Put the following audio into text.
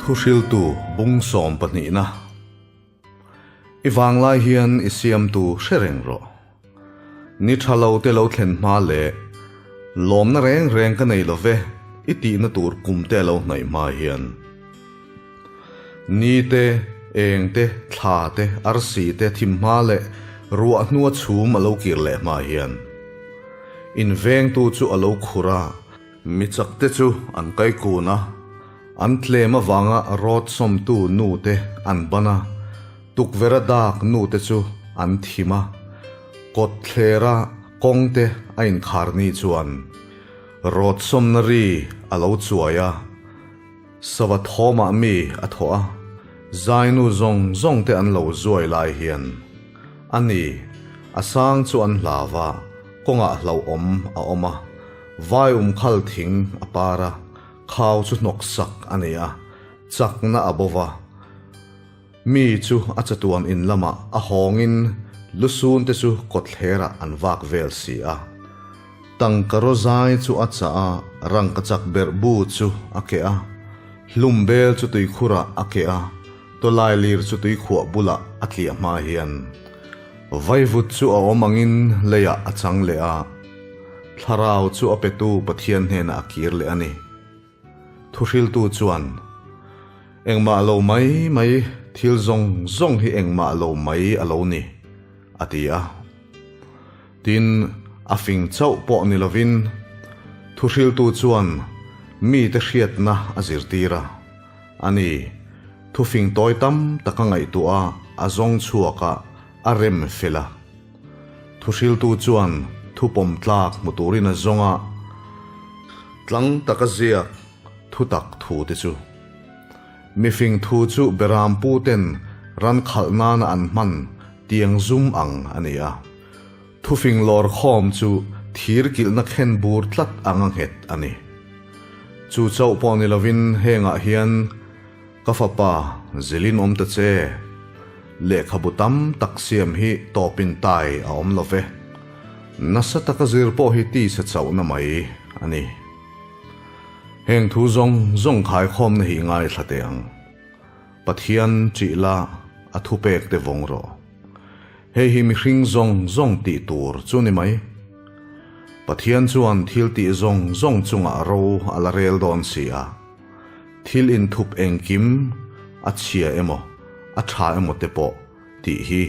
Thuhriltu bung sawm pahnihna I vanglai hian i siamtu hre reng rawh. Ni tha lo te lo thlen hma leh lawmna reng reng ka nei lo ve i tihna tur kum te a lo hnaih hma hian. Ni te, eng te, thla te, arsi te thim hma leh ruah hnua chhum a lo kir leh hma hian. Invengtu chu a lo khur a. Mi chakte chu an kai kun a, an tlem avanga rawt sawmtu nute an ban a, tukverha dak nute chu an thim a, kawt thlera kawngte a inkhar ni chuan rawt sawmna ri a lo chuai a, sava thawmah mi a thawh a, zainu zawng zawngte an lo zuai lai hian a ni, a sang chu an hlau a, kawngah hlauhawm a awm a. Vai umkhal thing a par a, khau chu hnawk sak a nei a, chakna a bo va. Mi chu a chatuan in lamah a hawngin lusun te chu kawtthlerah an vak vel si a. Tangka rawzai chu a chah a, rangka chak berh bu chu a keh a, hlum bel chu tuikhurah a keh a, tawlai lir chu tuikhuah bulah a tliah hma hian vaivut chu a awm angin leiah a chang leh a. Thlarau chu a petu Pathian hnenah a kir leh a ni. Thuhriltu chuan, Engmah lo mai mai, thil zawng zawng hi engmah lo mai a lo ni, a ti a. Tin, a fing chauh pawh ni lovin, thuhriltu chuan mite hriatna a zirtir a. A ni, thufing tawi tam tak a ngaihtuah a, a zawng chhuak a, a rem fel a. Thuhriltu chuan thu pawm tlak hmu turin a zawng a, tlang taka ziak thu tak thu te chu. Mifing thu chu Beram pu ten ran khalh nana an hman tiang zum ang a ni a. Thufing lawr khawm chu thir kilhna khen bur tlat ang a nghet a ni. Chu chauh pawh ni lovin hengah hian Ka fapa, zilin awm ta che. Lehkhabu tam tak siam hi tawpin tai a awm lo ve. Nasa taka zir pawh hi tisa chauhna mai a ni. Heng thu zawng zawng khaikhawmna hi ngaithla teh ang. Pathian ṭih la a thupek te vawng rawh. Hei hi mihring zawng zawng tih tur chu ni mai. Pathian chuan thil tih zawng zawng chungah ro a la rel dawn si a. Thil inthup engkim a chhia emaw, a tha emaw te pawh tih hi